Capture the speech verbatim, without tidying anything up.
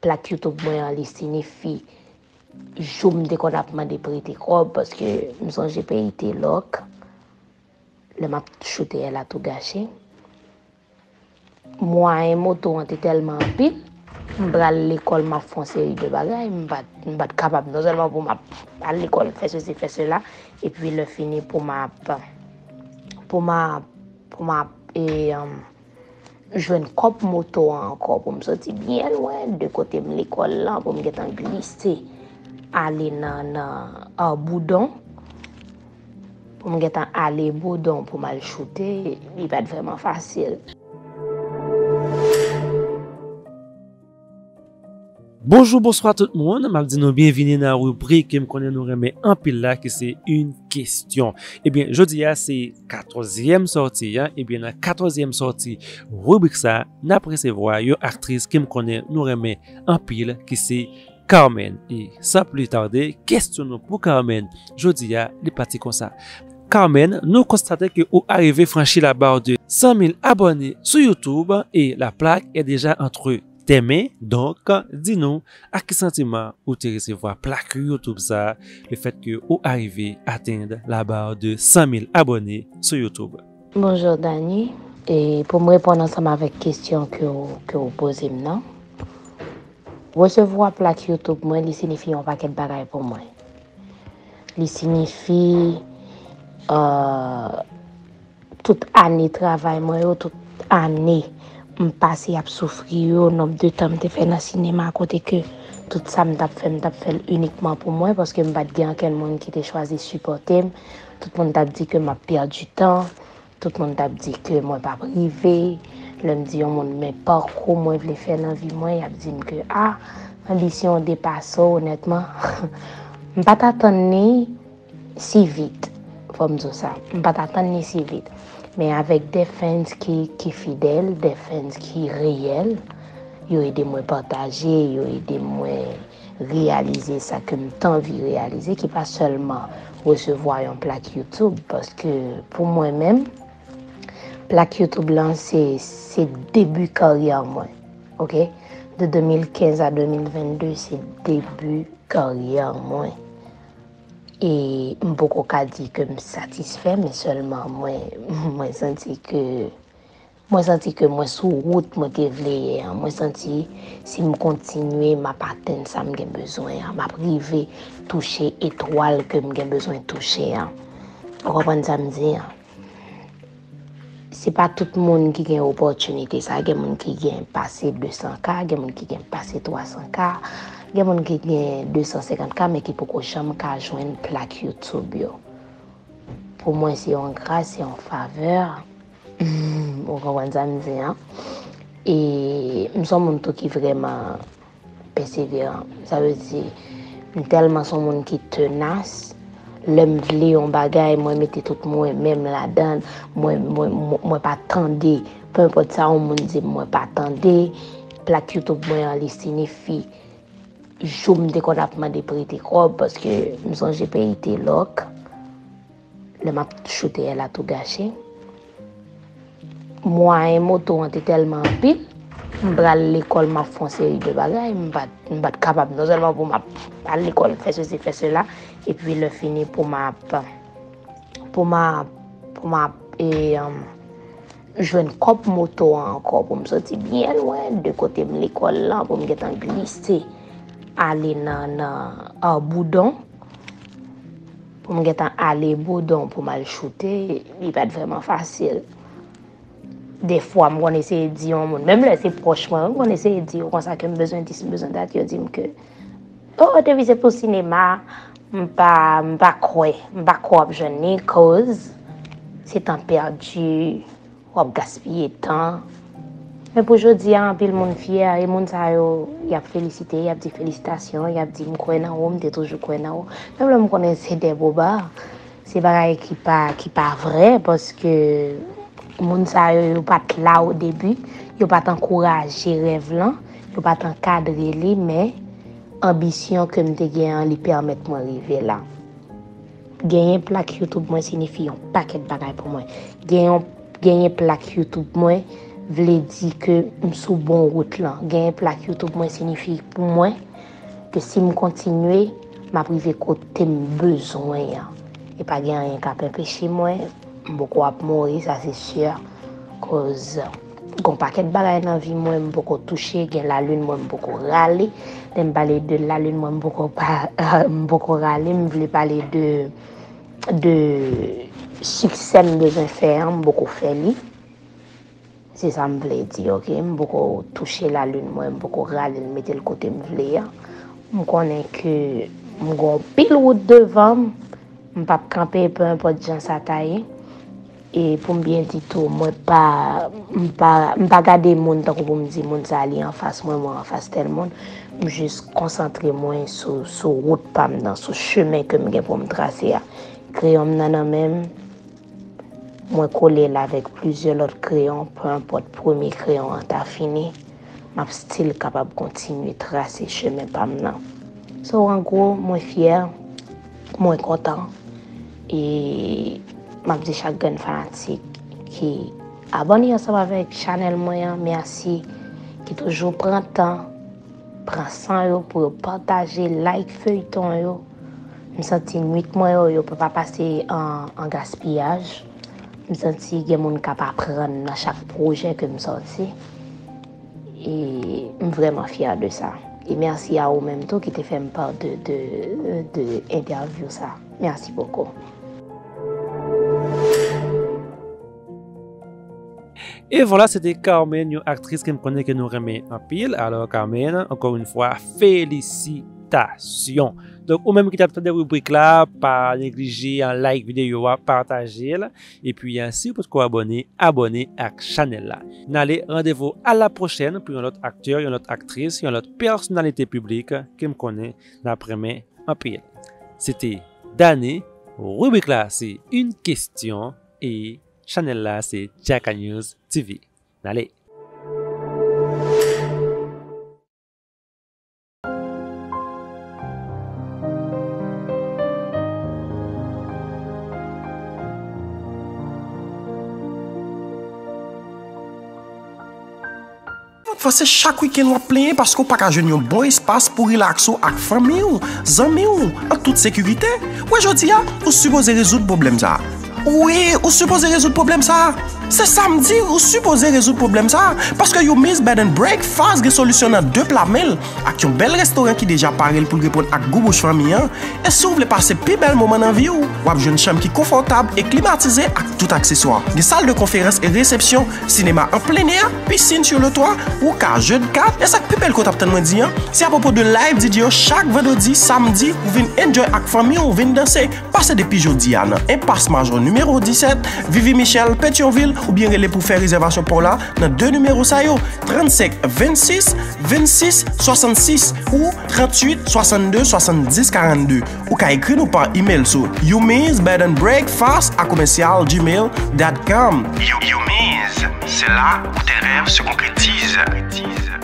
Plak YouTube mwen an, li sinifi jou m te konn ap mande prete kòb, paske m sonje peyi te lòk. Lè m ap choute Èl a tou gache. Mwayen moto an te tèlman anpil, m pral lekòl, m ap fè yon seri de bagay, m pa t, m pa t kapab non sèlman pou m ap al lekòl, fè sesi, fè sela, epi lè fini pou m ap, pou m ap, pou m ap, e, um, jwenn kòb moto an ankò, pou m soti byen lwen de kote m lekòl lan, pou m gentan glise ale nan, nan, a, Boudon, pou m gentan ale Boudon pou m al choute, li pa t vrèman fasil. Bonjou, bonswa tout moun. M ap di nou byenvini nan ribrik ke m konnen nou renmen anpil la, ki se Une question. Ebyen, jodi a se katòzyèm sòti a. Ebyen, nan katòzyèm sòti ribrik sa, n ap resevwa yon aktris ke m konnen nou renmen anpil, ki se Carmen. E san pli tade, kesyon nou pou Carmen jodi a, li pati konsa. Carmen, nou konstate ke ou arive franchi la barre de cent mille abonnés sou YouTube et la plaque est déjà entre tes mains. Donk, di nou, ak ki santiman ou te resevwa plak YouTube sa, le fait que ou arive atenn la barre de cent mille abonnés sou YouTube? Bonjou Dany. E pou m reponn ansanm avèk kesyon ke w, ke w poze m nan, resevwa plak YouTube mwen, li sinifi yon pakèt bagay pou mwen. Li sinifi, euh, tout ane travay mwen yo, tout ane m pase ap soufri yo, nonb de tan m te fè nan sinema, kote ke tout sa m t ap fè, m t ap fè l inikman pou mwen, paske m pa t gen ankenn moun ki te chwazi sipòte m. Tout moun t ap di ke m ap pèdi tan. Tout moun t ap di ke mwen p ap rive. Lè m di yon moun men pakou mwen vle fè nan vi mwen, y ap di m ke, a, anbisyon w depase w, onètman. M pa t atann ni si vit, fò m di w sa. M pa t atann ni si vit. Men avèk de fans ki, ki fidèl, de fans ki reyèl, yo ede mwen pataje, yo ede mwen reyalize sa ke m t anvi reyalize, ki pa sèlman resevwa yon plak YouTube, paske pou mwen menm, plak YouTube lan se, se debi karyè mwen, oke? De de mil kenz a de mil vennde, se debi karyè mwen. E m poko ka di ke m satisfè, men sèlman mwen, mwen santi ke Mwen santi ke mwen sou wout mwen te vle ye an. Mwen santi si m kontinye, m ap atenn sa m gen bezwen an. M ap rive touche etwal ke m gen bezwen touche an. Ou konprann sa m di an? Se pa tout moun ki gen opòtinite sa. Gen moun ki gen pase de san K, gen moun ki gen pase twa san K, gen moun ki gen de san senkant K, men ki poko janm ka jwenn plak YouTube yo. Pou mwen, se yon gras, se yon favè. Ou konprann sa m di an? E m se yon moun tou ki vrèman pèseveran. Sa vle di, m tèlman se yon moun ki tenas. Lè m vle yon bagay, mwen mete tout mwen menm ladan l. Mwen, mwen, mwen, mwen pa tande. Pe enpòt sa yon moun di m, mwen pa tande. Plak YouTube mwen an, li sinifi jou m te konn ap mande prete kòb, paske m sonje peyi te lòk. Lè m ap choute Èl a tou gache. Mwayen moto an te tèlman anpil, m pral lekòl, m ap fè yon seri de bagay, m pa t, m pa t kapab non sèlman pou m ap al lekòl, fè sesi, fè sela, epi lè fini pou m ap, pou m ap, pou m ap, e, um, jwenn kòb moto an ankò, pou m soti byen lwen de kote m lekòl lan, pou m gentan glise ale nan, nan, a, Boudon, pou m gentan ale Boudon pou m al choute, li pa t vrèman fasil. Defwa, m konn eseye di yon moun, menm lè se pwòch mwen, m konn eseye di yo konsa ke m bezwen dis, m bezwen dat, yo di m ke, o, depi se pou sinema, m pa, m pa kwè, m pa kwè w ap jwenn li, koz se tan pèdi, w ap gaspiye tan. Men pou jodi a, anpil moun fyè, e moun sa yo, y ap felisite, y ap di felisitasyon, y ap di m kwè nan ou, m te toujou kwè nan ou. Menm lè m konnen se de boba, se bagay ki pa, ki pa vrè, paske moun sa yo, yo pa t la o debi, yo pa t ankouraje rèv lan, yo pa t ankadre li, men anbisyon ke m te gen an, li pèmèt mwen rive la. Genyen plak YouTube mwen sinifi yon pakèt bagay pou mwen. Gen yon, genyen plak YouTube mwen vle di ke m sou bon wout lan. Genyen plak YouTube mwen siyifi pou mwen ke si m kontinye, m ap rive kote m bezwen an. E pa gen anyen k ap anpeche mwen, m poko ap mouri, sa se si. Koz gen yon pakèt bagay nan vi mwen m poko touche, gen lalin mwen m poko rale. Lè m pale de lalin mwen m poko pa, m poko rale, m vle pale de, de siksè m bezwen fè an, m poko fè li. Se sa m vle di, oke? M poko touche lalin mwen, m poko rale l, mete l kote m vle a. M konnen ke m gen yon pil wout devan m, m p ap kanpe, pe enpòt jan sa ta ye. E pou m byen di tou, mwen pa, m pa, m pa gade moun tankou pou m di moun sa li anfas mwen, mwen anfas tèl moun. M jis konsantre mwen sou, sou wout pa m nan, sou chemen ke m gen pou m trase a. Kreyon m nan nan men m, mwen kole l avèk plizyè lòt kreyon, pe enpòt premye kreyon an ta fini, m ap still kapab kontinye trase chemen pa m nan. So, an gwo, mwen fyè, mwen kontan, e m ap di chak grenn fanatik ki abòne ansanm avèk chanèl mwen an, mèsi, ki toujou pran tan, pran san yo pou yo pataje, like feyton yo. M santi nwit mwen yo, yo pa pase an, an gaspiyaj. M santi gen moun k ap aprann nan chak pwojè ke m sòti. E m vrèman fyè de sa. E mèsi a ou menm tou ki te fè m pa de, de, de entèvyou sa. Mèsi bokou. E vwala, se te Carmen, yon aktris ke m konnen ke nou renmen anpil. Alò, Carmen, ankò yon fwa, felisitasyon. Donk, ou menm ki t ap tande ribrik la, pa neglije an like videyo a, pataje l. Epi, an, si w potko abòne, abòne ak chanèl la. N ale, randevou a la pwochèn pou yon lòt aktè, yon lòt aktris, yon lòt pèsonalite piblik ke m konnen n ap renmen anpil. Se te Dany, ribrik la se Une question e chanèl la se Jaka News T V. N ale. Pafwa se chak wikenn w ap plenyen paske w pa ka jwenn yon bon espas pou rilaks ou ak fanmi w, zanmi w, an tout sekirite. Wè, jodi a, ou sipoze rezoud pwoblèm sa a. Wi, ou sipoze rezoud pwoblèm sa a. Se sa m di, ou sipoze rezoud pwoblèm sa a. Paske Yumi's Bed and Breakfast gen solisyon nan de pla men l, ak yon bèl restoran ki deja pare l pou l reponn ak gou bouch fanmi an. E si w vle pase pi bèl moman nan vi w, w ap jwenn chanm ki konfòtab e klimatize ak tout akseswa. Gen sal de konferans e resepsyon, sinema an plen è, pisin sur le toit, ou ka jwe kat, e sa k pi bèl ke w t ap tann mwen di an, se apwopo de live D J yo chak vandredi, samdi, ou vin enjoy ak fanmi w, ou vin danse. Pase depi jodi a nan Enpas Majò nimewo disèt, Vivi Michel, Petyonvil, oubyen rele pou fè rezèvasyon pa w la nan de nimewo sa yo, trannsenk vennsis vennsis swasannsis ou tranntuit swasannde swasanndis karannde. Ou ka ekri nou pa imèl sou yumi's bed and breakfast a commercial gmail dot com. You, you means, se là où tes rêves se concrétisent.